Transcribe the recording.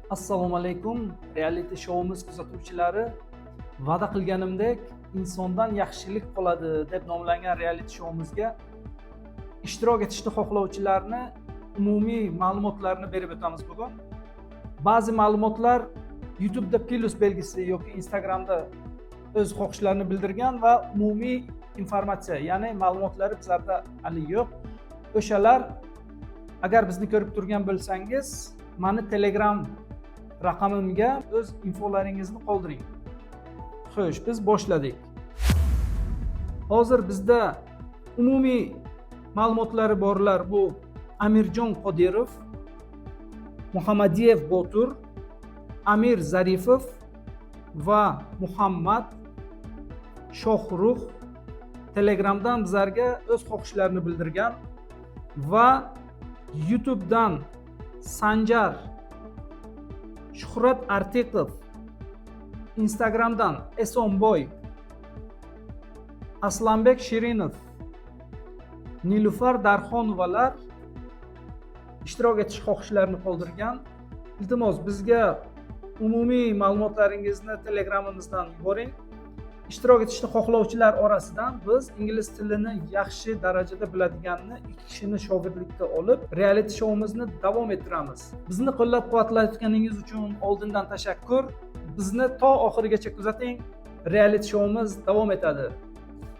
Assalomu alaykum, reality shoumiz kuzatuvchilari. Va'da qilganimdek, "Insondan yaxshilik qoladi" deb nomlangan reality shoumizga ishtirok etishni xohlovchilarni umumiy ma'lumotlarni berib o'tamiz bugun. Ba'zi ma'lumotlar YouTubeda plyus belgisi yoki Instagramda o'z xohishlarini bildirgan va umumiy informatsiya, ya'ni ma'lumotlari bizlarda hali yo'q. O'shalar, agar bizni ko'rib turgan bo'lsangiz, mani Telegram raqamimga o'z infolaringizni qoldiring. Xo'sh, biz boshladik. Hozir bizda umumiy ma'lumotlari borlar: bu Amirjon Qodirov, Muhammadiyev Botur, Amir Zarifov va Muhammad Shohrux Telegramdan bizlarga o'z xohishlarini bildirgan va YouTubedan Sanjar, Shuhrat Artiqov, Instagramdan Esonboy, Aslanbek Shirinov, Nilufar Darxonovalar ishtirok etish xohishlarini qoldirgan. Iltimos, bizga umumiy ma'lumotlaringizni Telegramimizdan yuboring. Ishtirok etishni xohlovchilar orasidan biz ingliz tilini yaxshi darajada biladiganni ikki kishini shogirdlikka olib, reality shoumizni davom ettiramiz. Bizni qo'llab quvvatlayotganingiz uchun oldindan tashakkur. Bizni to oxirigacha kuzating, reality shoumiz davom etadi.